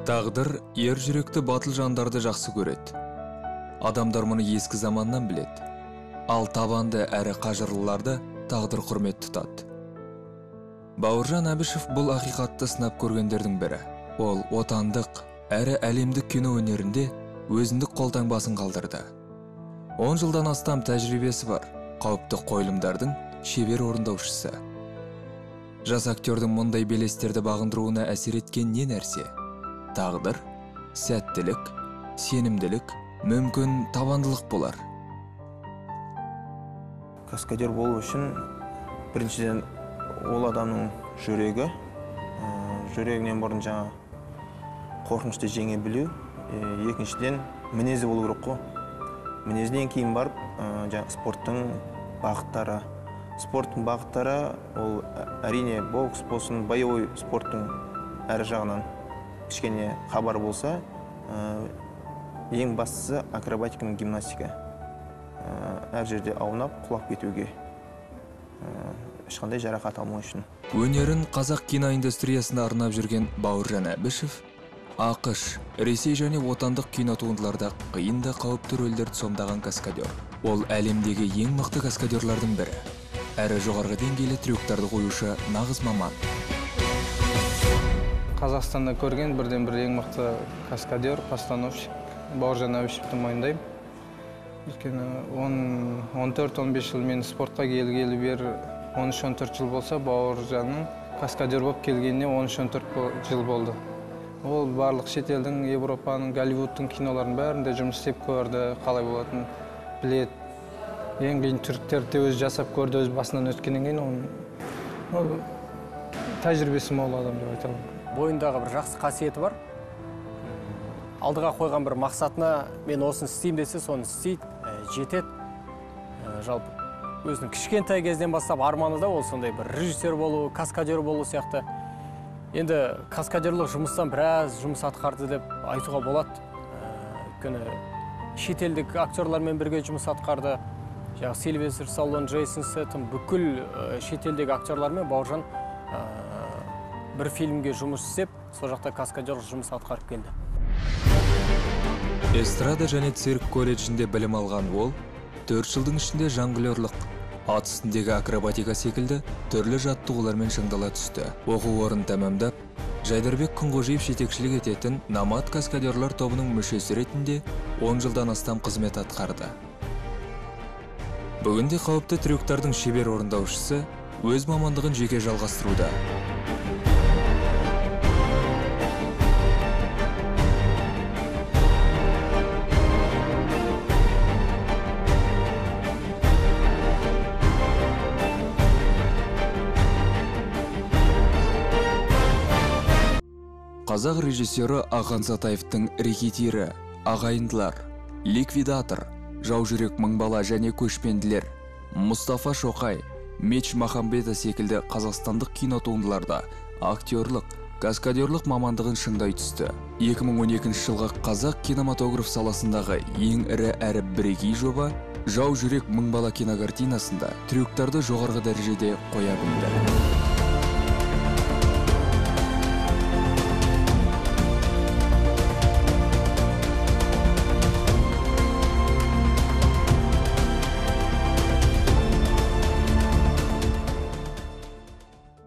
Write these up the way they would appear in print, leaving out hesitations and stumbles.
Тағдыр ер жүректі батыл жандарды жақсы көреді. Адамдар мұны ескі заманнан біледі. Ал табанды әрі қажырлыларды тағдыр құрмет тұтады. Бауыржан Әбішев бұл ақиқатты сынап көргендердің бірі. Ол отандық әрі әлемдік кино өнерінде өзіндік қолтаңбасын қалдырды. 10 жылдан астам тәжірибесі бар, қауіпті қойылымдардың шебер орындаушысы. Жас актердің мұндай белестерді бағындыруына әсер еткен не нәрсе? Тағдыр, сәттілік, сенімділік, мүмкін табандылық болар. Каскадер болу үшін біріншіден ол адамның жүрегі, жүрегінен бұрын жаңа қорқынышты жеңе білу, екіншіден мінезі болу керек қой. Мінезінен кейін барып жаңа спорттың бағыттары. Спорттың бағыттары ол әрине бокс болсын, боевой спорттың әр жағынан кішкене хабар болса, ең бастысы акробатика мен гимнастика. Әр жерде аунап, құлап кетуге, ешқандай жарақат алмау үшін. Өнерін қазақ киноиндустриясына арнап жүрген Бауыржан Әбішев АҚШ, Ресей және отандық кинотуындыларда қиын да қауіпті рөлдерді сомдаған каскадер. Ол әлемдегі ең мықты каскадерлардың бірі. Әрі жоғарғы деңгейлі трюктарды қоюшы нағыз маман. Қазақстанда көрген бірден-бір ең мықты каскадер, постановщик Бауыржан Әбішевті мойындаймын. Өйткені 14-15 жыл мен спортқа келгелі бері 13-14 жыл болса, Бауыржанның каскадер болып келгеніне 13-14 жыл болды. Ол барлық шетелдің, Европаның, Голливудтың киноларының бәрінде жұмыс істеп көрді, қалай болатынын біледі. Ең қиын трюктерді де өзі жасап көрді, өз басынан өткеннен кейін оның тәжірибесі мол адам деп айта аламын. Бойындағы бір жақсы қасиеті бар. Алдыға қойған бір мақсатына мен осыны істеймін десе, соны істейді, жетеді. Жалпы өзінің кішкентай кезінен бастап арманы да ол сондай бір режиссер болу, каскадер болу сияқты. Енді каскадерлік жұмыстан біраз жұмыс атқарды деп айтуға болады. Өйткені шетелдік актерлармен бірге жұмыс атқарды. Жаңағы Сильвестр Сталлоне, Джейсон Стэттем, бүкіл шетелдегі актерлармен Бауыржан бір фильмге жұмыс істеп, сол жақта каскадерлік жұмыс атқарып келді. Эстрада және цирк колледжінде білім алған ол, 4 жылдың ішінде жонглерлық, ат үстіндегі акробатика секілді түрлі жаттығулармен шыңдала түсті. Оқу орнын тәмамдап, Жайдарбек Күнқожиев жетекшілік ететін Номад каскадерлар тобының мүшесі ретінде 10 жылдан астам қызмет атқарды. Бүгінде қауіпті трюктардың шебер орындаушысы өз мамандығын жеке жалғастыруда. Қазақ режиссері Ақан Сатаевтың «Рекетирі», «Ағайындылар», «Ликвидатор», «Жау жүрек мың бала» және «Көшпенділер», Мұстафа Шоқай, Меч Махамбета секілді қазақстандық кинотуындыларда актерлық, каскадерлық мамандығын шыңдай түсті. 2012 жылғы қазақ кинематограф саласындағы ең ірі әрі бірегей жоба «Жау жүрек мың бала» кинокартинасында трюктарды жоғарғы дәрежеде қоя білді.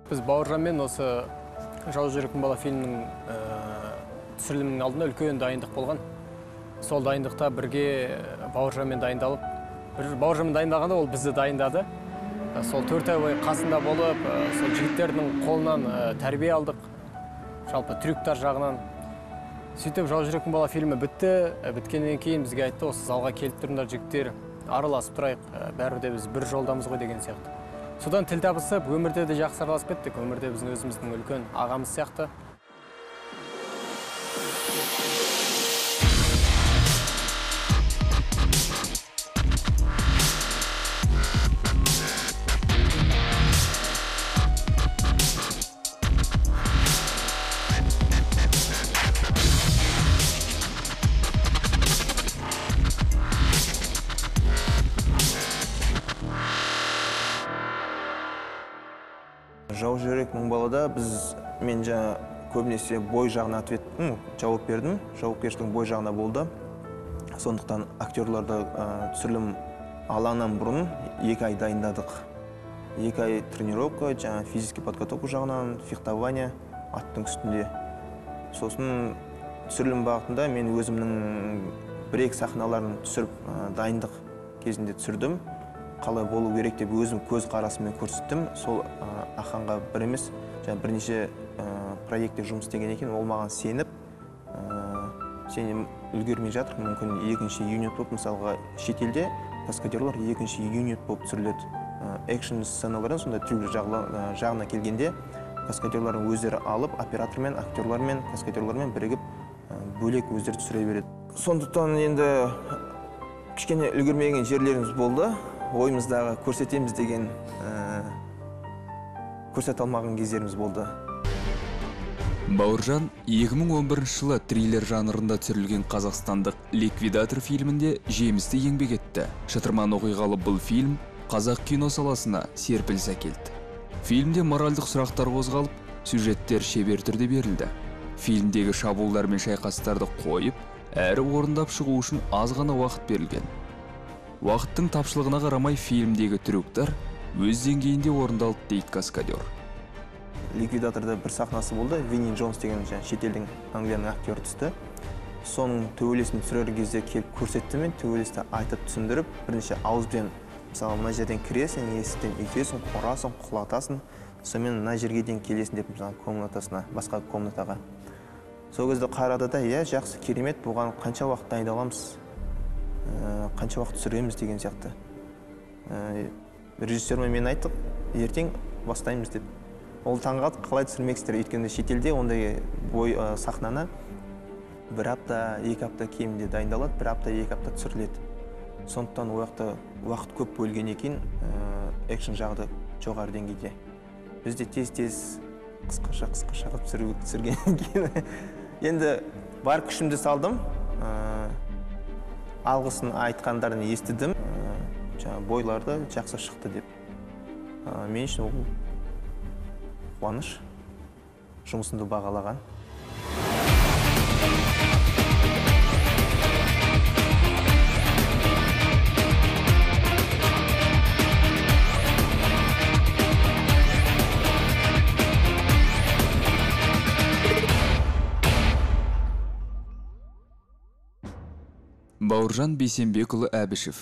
Біз Бауыржанмен осы «Жау жүрек мың бала» фильмінің түсірілімінің алдында үлкен дайындық болған. Сол дайындықта бірге Бауыржанмен дайындалып, Бауыржанмен дайындалғанда ол бізді дайындады. Сол 4 ай бойы қасында болып, сол жігіттердің қолынан тәрбие алдық, жалпы трюктар жағынан. Сөйтіп «Жау жүрек мың бала» фильмі бітті. Біткеннен кейін бізге айтты, осы залға келіп тұрыңдар жігіттер, араласып тұрайық, бәрі де біз бір жолдамыз ғой деген сияқты. Содан тіл табысып, өмірде де жақсы араласып кеттік. Өмірде біздің өзіміздің үлкен ағамыз сияқты. Жау жүрек мың балада біз, мен жаңа Көбінесе бой жағына жауап бердім, жауапкершілігім бой жағына болды. Сондықтан актерларды түсірілім алаңнан бұрын 2 ай дайындадық. 2 ай тренировка, жаңа физический подготовка жағынан, фехтование аттың үстінде. Сосын түсірілім бағытында мен өзімнің бір-екі сахналарын түсіріп, дайындық кезінде түсірдім. Қалай болу керек деп өзім көз қарасыммен көрсеттім. Сол Аханға бір емес, жаңа бірнеше проектте жұмыс істеген екен, ол маған сеніп, сен үлгермей жатыр, мүмкін екінші юнит болып, мысалға шетелде каскадерлар екінші юнит болып түсіріледі. Экшн сценалардан сондай трюк жағына келгенде каскадерлардың өздері алып, оператормен, актерлармен, каскадерлармен бірігіп бөлек өздері түсіре береді. Сондықтан енді кішкене үлгермеген жерлеріміз болды. Ойымыздағы көрсетеміз деген көрсете алмаған кездеріміз болды. Бауыржан 2011 жылы триллер жанрында түсірілген қазақстандық «Ликвидатор» фильмінде жемісті еңбек етті. Шытырман оқиғалы бұл фильм қазақ кино саласына серпіліс әкелді. Фильмде моральдық сұрақтар қозғалып, сюжеттер шебер түрде берілді. Фильмдегі шабуылдар мен шайқастарды қойып, әрі орындап шығу үшін аз ғана уақыт берілген. Уақыттың тапшылығына қарамай фильмдегі трюктар өз деңгейінде орындалды, дейді каскадер. Ликвидаторда бір сахнасы болды, Винни Джонс деген шетелдің, Англияның актері түсті. Соның төбелесін түсірер кезде келіп көрсетті мен, төбелесті айтып түсіндіріп, бірнеше ауызбен, мысалы, мына жерден кіресің, есіктен үйтесің, ұрасың, құлатасың, сонымен мына жерге дейін келесің деп, мысалы, комнатасына, басқа комнатаға. Сол кезде қарады да, иә, жақсы, керемет, бұған қанша уақыт дайындаламыз, қанша уақыт түсіреміз деген сияқты. Режиссермен мен айттық, ертең бастаймыз деп. Ол таңғалды, қалай түсірмексіздер, өйткені шетелде ондай бой сахнаны бір апта, 2 апта кемінде дайындалады, бір апта, 2 апта түсіріледі. Сондықтан ол жақта уақыт көп бөлген екен, экшн жағы да жоғары деңгейде. Бізде тез-тез қысқаша қылып түсіргеннен кейін енді бар күшімді салдым, алғысын айтқандарын естідім, жаңа бойларды жақсы шықты деп. Мен үшін ол қуаныш, жұмысымды бағалаған. Бауыржан Бейсенбекұлы Әбішев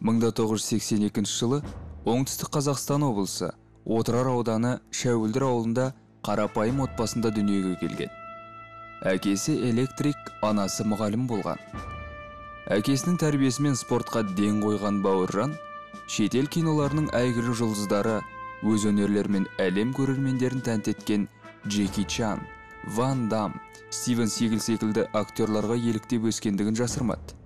1982 жылы Оңтүстік Қазақстан облысы Отырар ауданы Шәуілдір ауылында қарапайым отбасында дүниеге келген. Әкесі электрик, анасы мұғалім болған. Әкесінің тәрбиесімен спортқа ден қойған Бауыржан шетел киноларының әйгілі жұлдыздары, өз өнерлерімен әлем көрермендерін тәнті еткен Джеки Чан, Ван Дам, Стивен Сигел секілді актерларға еліктеп өскендігін жасырмады.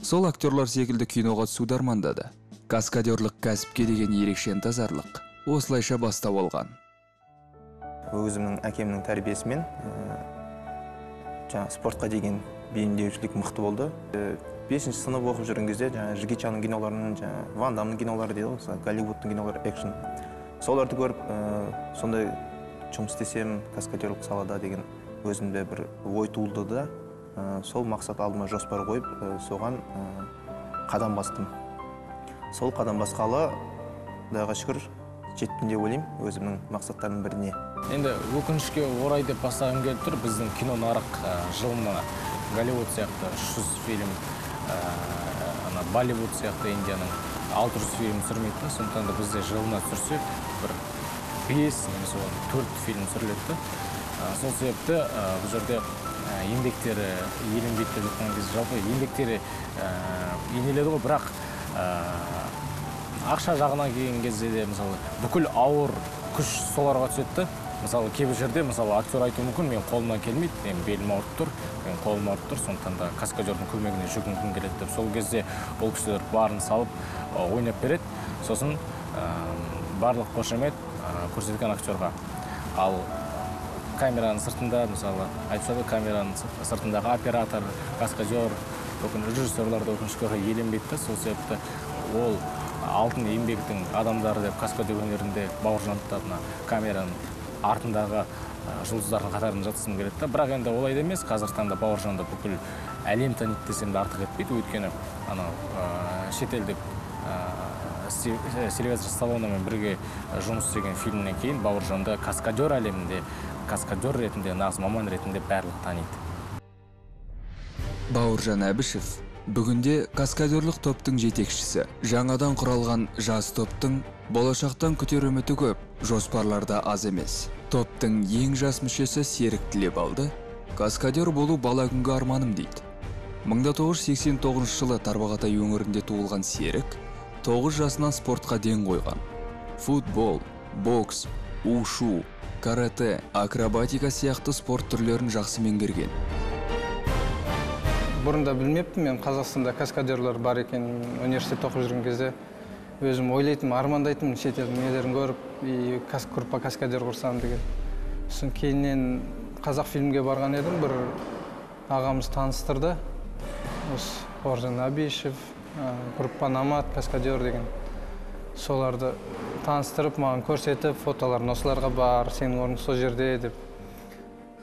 Сол актерлар секілді киноға түсуді армандады. Каскадерлік кәсіпке деген ерекше ынтазарлық осылайша бастау алған. Өзімнің әкемнің тәрбиесімен жаңа спортқа деген бейімдеушілік мықты болды. 5-ші сынып оқып жүрген кезде жаңа Джеки Чанның киноларын, жаңа Ван Дамның кинолары дейді ғой, мысалы, Голливудтың кинолары, экшн. Соларды көріп, сондай жұмыс істесем каскадерлік салада деген өзімде бір ой туылды да, сол мақсат алдыма жоспар қойып, соған қадам бастым. Сол қадам басқалы, Құдайға шүкір, жеттім деп ойлаймын өзімнің мақсаттарымның біріне. Енді өкінішке орай деп бастағым келіп тұр, біздің кино нарық жылына Голливуд сияқты 300 фильм, ана Болливуд сияқты Индияның 600 фильм түсірмейді, сондықтан да бізде жылына түсірсе бір 5 немесе 4 фильм түсіріледі. Сол себепті бұл жерде еңбектері еленбейді деп жатқан кезде жалпы еңбектері енеледі ғой, бірақ ақша жағынан келген кезде де мысалы бүкіл ауыр күш соларға түседі. Мысалы кейбір жерде мысалы актер айтуы мүмкін, мен қолымнан келмейді, мен белім ауырып тұр, мен қолым ауырып тұр, сондықтан да каскадердің көмегіне жүгінгім келеді деп. Сол кезде ол кісілер барын салып ойнап береді. Сосын барлық қошемет көрсеткен актерға. Ал камераның сыртында, мысалы, айтса да камераның сыртындағы оператор, каскадер, режиссерлар да өкінішке орай еленбейді да. Сол себепті ол алтын еңбектің адамдары деп каскадер өнерінде Бауыржан тұтады, камераның артындағы жұлдыздардың қатарына жатқызғым келеді да. Бірақ енді олай да емес, қазіргі таңда Бауыржанды бүкіл әлем таниды десем де артық етпейді. Өйткені анау шетелдік Сильвестр Сталлоneмен бірге жұмыс істеген фильмнен кейін Бауыржанды каскадер әлемінде, каскадер ретінде, нағыз маман ретінде барлық таниды. Бауыржан Әбішев бүгінде каскадерлік топтың жетекшісі. Жаңадан құралған жас топтың болашақтан күтер үміті көп, жоспарларда аз емес. Топтың ең жас мүшесі Серік Тілебалды каскадер болу бала күнгі арманым дейді. 1989 жылы Тарбағатай өңірінде туылған Серік 9 жасынан спортқа ден қойған. Футбол, бокс, ушу, карате, акробатика сияқты спорт түрлерін жақсы меңгерген. Бұрында білмеппін мен Қазақстанда каскадерлер бар екенін. Университетте оқып жүрген кезде өзім ойлайтынмын, армандайтынмын шетелдің нелерін көріп, и группа каскадер құрсам деген. Сосын кейіннен қазақ фильмге барған едім, бір ағамыз таныстырды. Осы Бауыржан Әбішев, группа Номад, каскадер деген. Соларды таныстырып, маған көрсетіп, фотоларын осыларға бар, сенің орның сол жерде деп.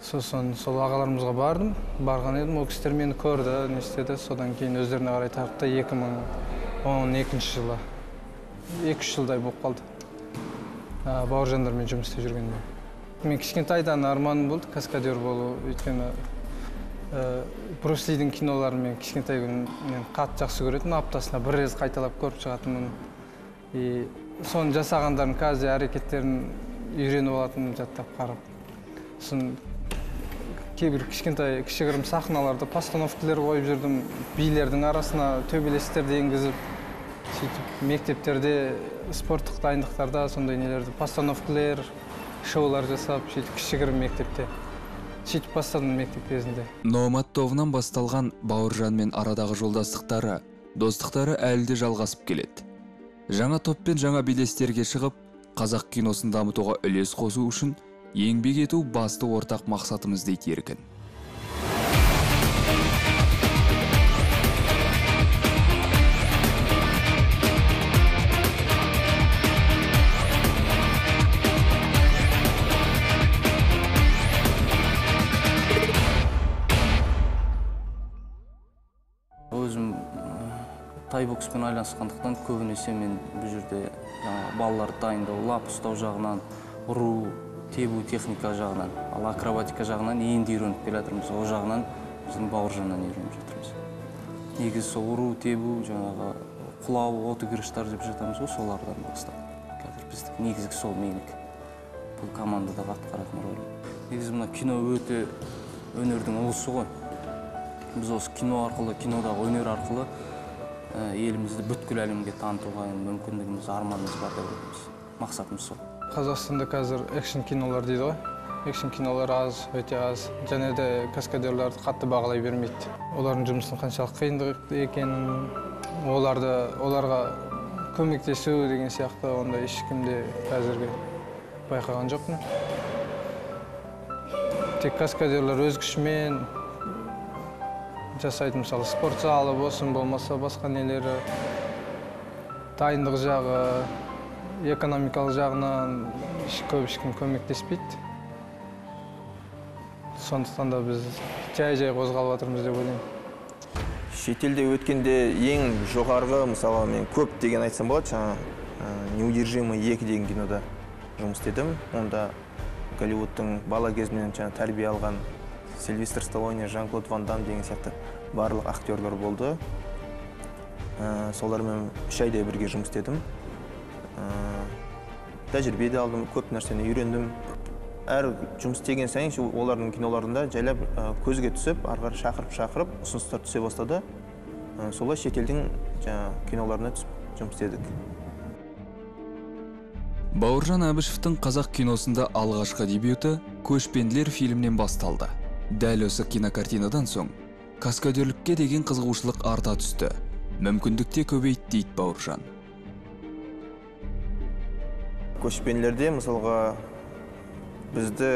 Сосын сол ағаларымызға бардым, барған едім, ол кісілер мені көрді, не істеді, содан кейін өздеріне қарай тартты 2012 жылы. 2-3 жылдай болып қалды. Бауыржандармен жұмыс істеп жүргенде. Мен кішкентайдан арманым болды каскадер болу, өйткені Брюс Лидің киноларын мен кішкентай күнімнен қатты жақсы көретінмін, аптасына бір рет қайталап көріп шығатынмын. И соның жасағандарын, қазір әрекеттерін үйреніп алатынмын, жаттап қарап. Сосын кейбір кішкентай кішігірім сахналарда постановкалар қойып жүрдім, билердің арасына төбелестерді енгізіп, сөйтіп мектептерде спорттық дайындықтарда сондай нелерді, постановкалар, шоулар жасап, сөйтіп кішігірім мектепте. Сөйтіп бастадым мектеп кезінде. Номад тобынан басталған Бауыржанмен арадағы жолдастықтары, достықтары әлі де жалғасып келеді. Жаңа топпен жаңа белестерге шығып, қазақ киносын дамытуға үлес қосу үшін еңбек ету басты ортақ мақсатымыз дейді Еркін. Өзім тай бокспен айналысқандықтан көбінесе мен бұл жерде балаларды дайындау, лап ұстау жағынан, ұру, тебу техника жағынан, ал акробатика жағынан енді үйреніп келе жатырмыз. Ол жағынан біздің Бауыржаннан үйреніп жатырмыз. Негізі сол ұру, тебу, жаңағы құлау, отыгрыштар деп жатамыз ғой, солардан бастап. Қазір біздің негізгі сол менікі. Бұл командадағы атқаратын роль. Негізі мына кино өте өнердің ұлысы ғой. Біз осы кино арқылы, кинодағы өнер арқылы елімізді бүткіл әлемге танытуға мүмкіндігіміз, арманымыз бар деп ойлаймыз. Мақсатымыз сол. Қазақстанда қазір экшн кинолар дейді ғой. Экшн кинолар аз, өте аз. Және де каскадерларды қатты бағалай бермейді. Олардың жұмысының қаншалық қиындық екенін, оларға көмектесу деген сияқты онда ешкімде қазіргі байқаған жоқпын. Тек каскадерлер өз күшімен жасайды, мысалы спорт залы болсын, болмаса басқа нелері, дайындық жағы, экономикалық жағынан көп ешкім көмектеспейді. Сондықтан да біз жай-жай қозғалып жатырмыз деп ойлаймын. Шетелде өткенде ең жоғарғы, мысалы мен көп деген айтсам болады, жаңа «Неудержимый 2» деген кинода жұмыс істедім. Онда Голливудтың бала кезімнен жаңа тәрбие алған Сильвестр Сталлоне, Жан-Клод Ван Дамм деген сияқты барлық актерлер болды. Солармен 3 айдай бірге жұмыс істедім. Тәжірибе де алдым, көп нәрсені үйрендім. Әр жұмыс істеген сайын олардың киноларында жайлап көзге түсіп, ары қарай шақырып-шақырып ұсыныстар түсе бастады. Солай шетелдің киноларына түсіп жұмыс істедік. Бауыржан Әбішевтің қазақ киносында алғашқы дебюті «Көшпенділер» фильмінен басталды. Дәл осы кинокартинадан соң каскадерлікке деген қызығушылық арта түсті. Мүмкіндік те көбейді дейді Бауыржан. Көшпенділерде мысалға бізді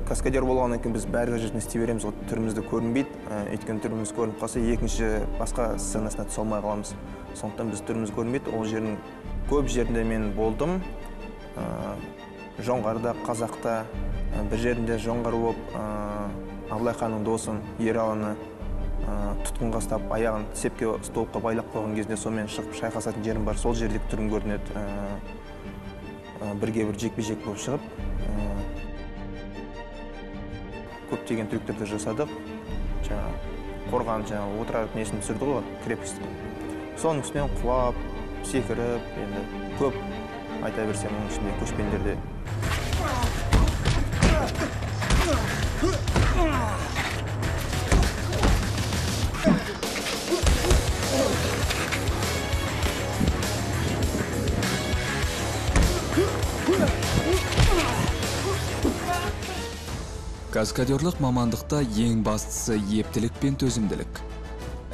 каскадер болғаннан кейін біз барлық жерден істей береміз, ол түрімізді көрінбейді. Өйткені түріміз көрініп қалса, екінші басқа сценасына түсе алмай қаламыз. Сондықтан біз түріміз көрінбейді. Ол жердің көп жерінде мен болдым. Жоңғарда, Қазақта, Бір жерінде жоңғар болып Абылай ханның досын Ералыны тұтқынға ұстап, аяғын цепке столбқа байлап қойған кезінде сонымен шығып шайқасатын жерім бар. Сол жерде түрім көрінеді. Бірге бір жекпе-жек болып шығып, көптеген трюктерді жасадық. Жаңа қорған, жаңа отырар несін түсірді ғой, крепость. Соның үстінен құлап, секіріп, енді көп айта берсем, оның ішінде көшпендерде. Каскадерлық мамандықта ең бастысы ептілік пен төзімділік.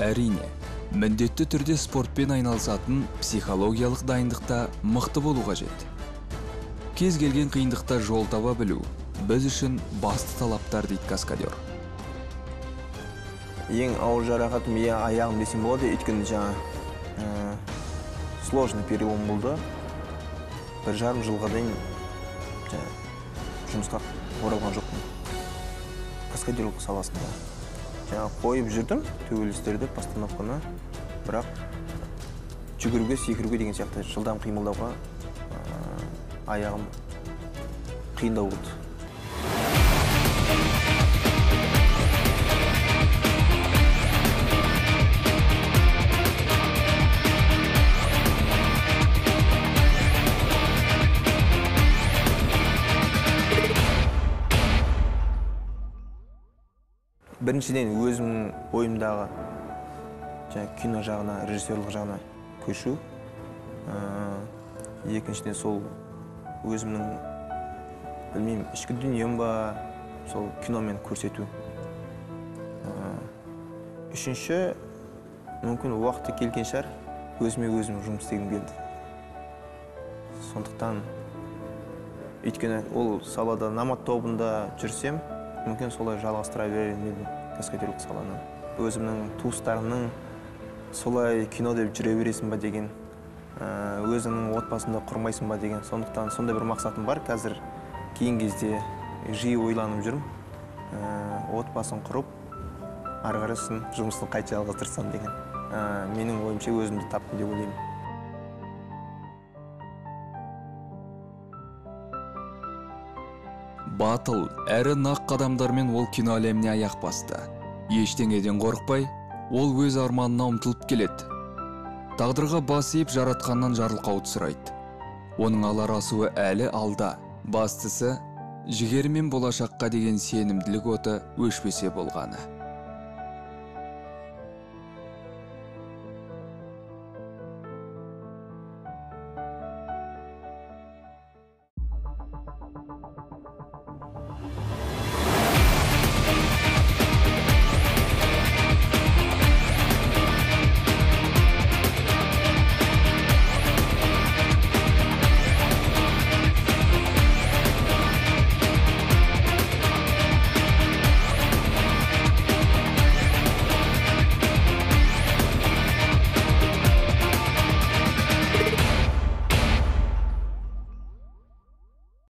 Әрине, міндетті түрде спортпен айналысатын психологиялық дайындықта мықты болу қажет. Кез келген қиындықта жол таба білу біз үшін басты талаптар, дейді каскадер. Ең ауыр жарақатым аяғым десем болады, өйткені жаңа сложный перелом болды. 1,5 жылға дейін жұмысқа оралған жоқпын. Каскадерлік саласында. Жаңа қойып жүрдім төбелестерді, постановканы, бірақ жүгіруге, секіруге деген сияқты жылдам қимылдауға аяғым қиындау болды. Біріншіден, өзімнің ойымдағы кино жағына, режиссерлік жағына көшу. Екіншіден, сол өзімнің, білмеймін, ішкі дүнием ба, сол киномен көрсету. Үшінші, мүмкін уақыты келген шығар, өзіме өзім жұмыс істегім келді. Сондықтан, өйткені ол салада Номад тобында жүрсем, мүмкін солай жалғастыра берер едім каскадерлік саланы. Өзімнің туыстарымның солай кино деп жүре бересің ба деген, өзіңнің отбасында құрмайсың ба деген, сондықтан сондай бір мақсатым бар. Қазір кейін кезде жиі ойланып жүрмін, отбасын құрып, ары қарай жұмысын қайта жалғастырсам деген. Менің ойымша өзімді таптым деп ойлаймын. Батыл, әрі нақ қадамдармен ол кино әлеміне аяқ басты. Ештеңеден қорықпай, ол өз арманына ұмтылып келеді. Тағдырға бас иіп, жаратқаннан жарылқауды сұрайды. Оның алар асуы әлі алда. Бастысы, жігері мен болашаққа деген сенімділік оты өшпесе болғаны.